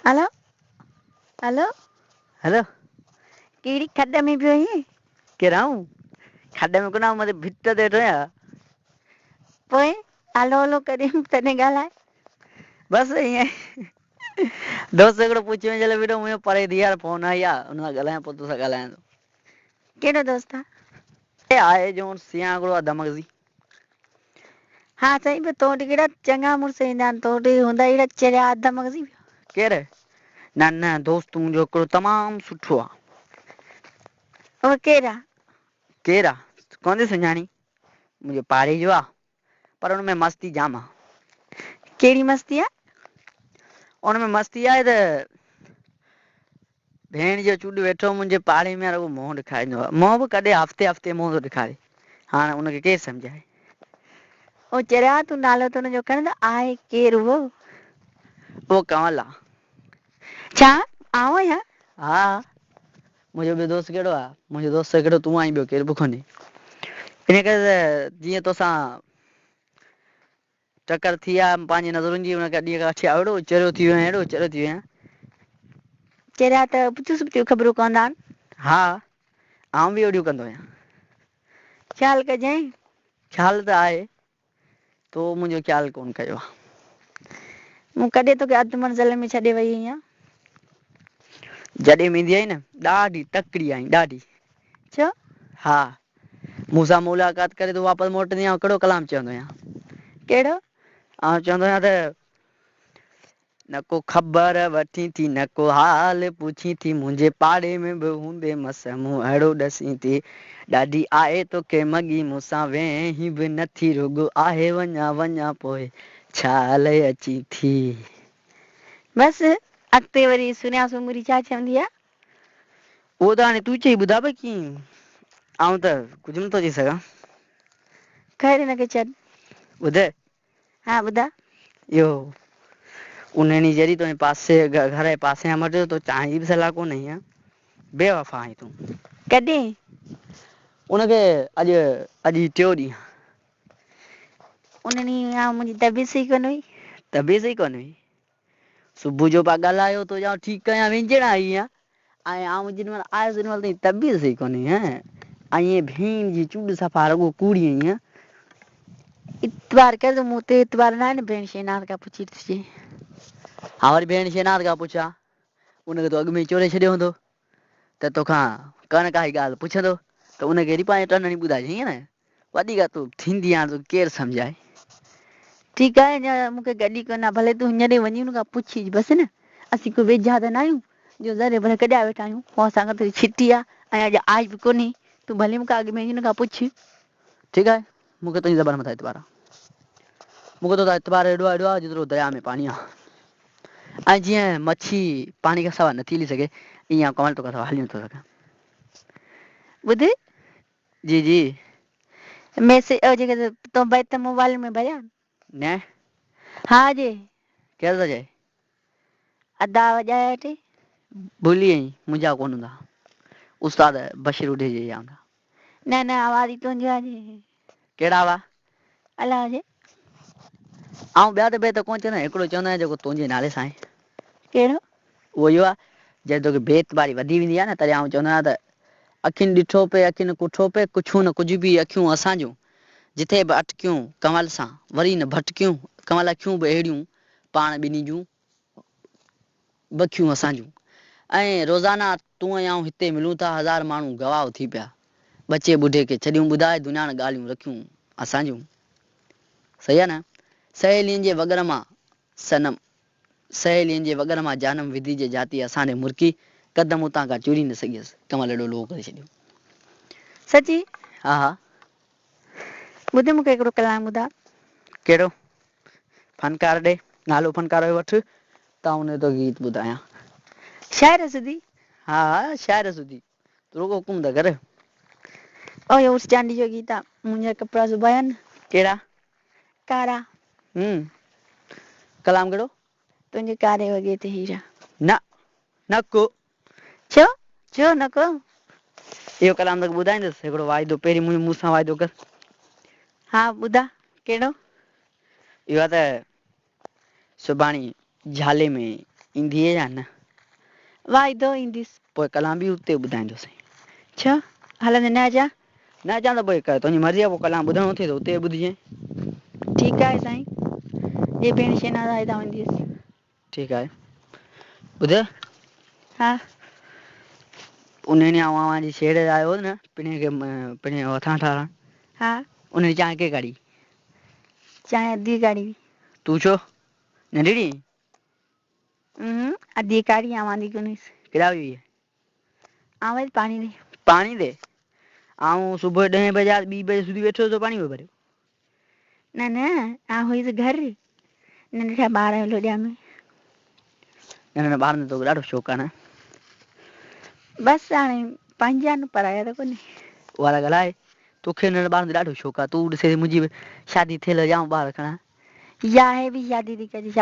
هلو هلو. هلو. ڪهڙي کڏ ۾ پيو آهين؟ ڪير آئون؟ کڏ ۾ ڪونه آئون مان ته ڀت تي ويٺو آهيان. پوء هلو هلو ڪرين تڏهن ڳالهاء. بس ائين دوست هڪڙو پڇي وڃي جلي ويٺو منهنجو پري ٿي يار فون آئي آ ان سان ڳالهايان پوء توسان ڳالهايان ٿو. ڪهڙو دوست آ؟ اي آهي جو سيان هڪڙو آ دمغزي. ها سائين پر تو وٽ ڪهڙا چڱا مڙس ايندا آهن تو وٽ هوندا اهڙا چريا اڌ مغزي. ڪير؟ نه نه دوست منهنجو هڪڙو تمام سٺو آ. اهو ڪير آ؟ ڪير آ؟ ڪونه ٿي سڃاڻين؟ منهنجي پاڙي جو آ پر ان ۾ مستي جام آ. ڪهڙي مستي آ؟ ان ۾ مستي آهي ته ڀيڻ جو چوڏ ويٺو منهنجي پاڙي ۾ رڳو منهن ڏيکاريندو آ. منهن به ڪڏهن هفتي هفتي منهن ٿو ڏيکاري. هاڻ ان کي ڪير سمجهائي؟ او چريا تون نالو ته ان جو کڻ ته آهي ڪير اهو؟ اهو ڪنول آ. ڇا آئون آهيان؟ ها منهنجو ٻيو دوست ڪهڙو آ؟ منهنجو دوست هڪڙو تون آهين ٻيو ڪير به ڪونهي. انهيء ڪري ته جيئن توسان ٽڪر ٿي آ پنهنجي نظرن جي ان ڏينهن کان وٺي آء اهڙو چريو ٿي ويو آهيان اهڙو چريو ٿي ويو آهيان. چريا ته ابتيون سبتيون خبرون ڪندا آهن. ها آئون به اهڙيون ڪندو آهيان. خيال ڪجانء. خيال ته آهي، تو منهنجو خيال ڪونه ڪيو آهي. مون ڪڏهن توکي اڌ منزل ۾ ڇڏي وئي آهيان؟ جڏهن به ايندي آهين نه، ڏاڍي تڪڙي آهين، ڏاڍي. ڇو؟ ها، مون سان ملاقات ڪري تون واپس موٽندي آهين، آئون ڪهڙو ڪلام چوندو آهيان؟ ڪهڙو؟ آئون چوندو آهيان ته. نه ڪو خبر وٺين ٿي نه ڪو حال پڇين ٿي منهنجي پاڙي ۾ به هوندي مس مون اهڙو ڏسين ٿي ڏاڍي آهي توکي مڳي مون سان ويهين به نه ٿي رڳو آهي وڃان وڃان پوء ڇا لئه اچين ٿي. بس اڳتي وري سنيا سومري ڇا چوندي آ؟ اهو ته هاڻي تون چئي ٻڌاء باقي آئون ته ڪجهه نه ٿو چئي سگهان. خير هن کي ڇڏ. ٻڌ. ها ٻڌاء. اهو ان ڏينهن جڏهن تنهنجي پاسي گهر جي پاسي کان مٽيو تو چانهه جي به صلاح ڪونه ڏني ها. بي وفا آهين تون. ڪڏهن؟ ان کي اڄ اڄ هي ٽيون ڏينهن آهي. ان ڏينهن آئون منهنجي طبيعت صحيح ڪونه هئي. طبيعت صحيح ڪونه هئي؟ صبح جو پيا ڳالهايو تو چيو ٺيڪ آهيان وينجهڙ آئي آهيان ۽ آئون جيڏي مهل آيس تيڏي مهل تنهنجي طبيعت صحيح ڪونه هئي هين ائين ڀيڻ جي چوڏ صفا رڳو ڪوڙي آهين هان. اعتبار ڪر ته مون تي اعتبار ناهي نه ڀيڻ شهناز کان پڇي ڏسجي. ها وري ڀيڻ شهناز کان پڇ ها ان کي تو اڳ ۾ ئي چوري ڇڏيو هوندو ته توکان ڪا نه ڪا ڳالهه پڇندو ته ان کي وري پنهنجو ٽن هڻي ٻڌائجي ائين نه وڏي ڳالهه تون ٿيندي هاڻ توکي ڪير سمجهائي. ٺيڪ آهي اڃا مون کي گڏي ڪونه آ ڀلي تون هينئر ئي وڃي ان کان پڇي اچ بس نه اسين ڪو ويجها ته ناهيون جو ذري ڀر ڪڏيا ويٺا آهيون پوء اسان کان تنهنجي ڇٽي آ ۽ اڄ آئي به ڪونهي تون ڀلي مون کان اڳ ۾ وڃي ان کان پڇ. ٺيڪ آهي مون کي تنهنجي زبان مٿان اعتبار آ. مون کي تو تان اعتبار ايڏو آ ايڏو آ جيترو درياء ۾ پاڻي آ ۽ جيئن مڇي پاڻي کان سواء نٿي هلي سگهي ايئن آئون ڪنول توکان سواء هلي نٿو سگهان. ٻڌ. جي جي. ميسيج او جيڪي تو بيت موبائل ۾ ڀريا. نه. ها جي. ڪير ٿو چئي. ادا وڄايا ويٺي. ڀلي ائين منهنجا ڪونه هوندا. استاد بشير اڍي جي جا هوندا. نه نه آواز ئي تنهنجو آ جي. ڪهڙا هئا؟ الا جي. آئون ٻيا ته بيت ڪونه چوندو آهيان هڪڙو چوندو آهيان جيڪو تنهنجي نالي سان آهي. ڪهڙو؟ اهو اهو آهي جڏهن توکي بي اعتباري وڌي ويندي آهي نه تڏهن آئون چوندو آهيان ته اکين ڏٺو پئي اکين ڪٺو پئي ڪڇون نه ڪجهه به اکيون اسان جون جٿي به اٽڪيون ڪنول سان وري نه ڀٽڪيون ڪنول اکيون به اهڙيون پاڻ ٻنهي جون بکيون اسان جون ۽ روزانه تون ۽ آئون هتي ملون ٿا هزار ماڻهو گواهه ٿي پيا ٻچي ٻڍي کي ڇڏيون ٻڌائي دنيا نه ڳالهيون رکيون اسان جون صحيح آ نه سهيلين جي وڳر مان صنم سهيلين جي وڳر مان جانم وڌي جي جاتي اسان ڏي مرڪي قدم اتان کان چوري نه سگهيس ڪنول ايڏو لوهه ڪري ڇڏيو. سچي؟ ها ها. ٻڌ مون کي هڪڙو ڪلام ٻڌاء. ڪهڙو؟ فنڪار ڏي نالو فنڪار جو وٺ ته آئون ان جو توکي گيت ٻڌايان. شاعر سڌي؟ ها ها شاعر سڌي تون رڳو حڪم ته ڪر. او اهو عرس چانڊيي جو گيت آ منهنجا ڪپڙا سبايا نه. ڪهڙا؟ ڪارا. هم ڪلام ڪهڙو؟ تنهنجي ڪاري وڳي تي هيرا. نه نه ڪو. ڇو؟ ڇو نه ڪو؟ اهو ڪلام توکي ٻڌائيندس هڪڙو واعدو پهرين منهنجو مون سان واعدو ڪر. ها ٻڌاء ڪهڙو؟ اهو آ ته سڀاڻي جهالي ۾ ايندينء يا نه؟ واعدو اينديس. پوء ڪلام به اتي ٻڌائيندوسين. ڇو؟ هلندي نه اچان؟ نه اچان ته پوء تنهنجي مرضي آهي، پوء ڪلام ٻڌڻو اٿئي ته اتي به ٻڌجانء. ٺيڪ آهي سائين، جي ڀيڻ شهناز آئي ته آئون اينديس. ٺيڪ آهي. ٻڌ. ها. ان ڏينهن آئون اوهان جي شيڙ تي آيو هوس نه، پڻهين کي پڻهين هٿان ٺاراهڻ. ها. ان ڏينهن چانهه ڪنهن ڪاڙهي؟ چانهه اديء ڪاڙهي هئي. تون ڇو؟ ننڍڙي آهين؟ اديء ڪاڙهي، آئون آندي ڪونه هيس. ڪيڏانهن وئي هئي؟ آئون ويس پاڻي ڏي. پاڻي ڏي؟ آئون صبح جو ڏهين بجي آيس، ٻي بجي سڌي ويٺو هيس تو پاڻي پيو ڀريو. نه نه، آئون هيس گهر، ننڍڙا ٻار لوڏيا ۾. ننڍڙن ٻارن جو توکي ڏاڍو شوق آهي نه؟ بس هاڻي پنهنجا آهن، پرايا ته ڪونهي. اها ته ڳالهه آهي، توکي ننڍڙن ٻارن جو ڏاڍو شوق آهي، تون ڏسين ٿي منهنجي به شادي ٿيل هجي آئون ٻار کڻان. يا هي به شادي ٿي ڪجي.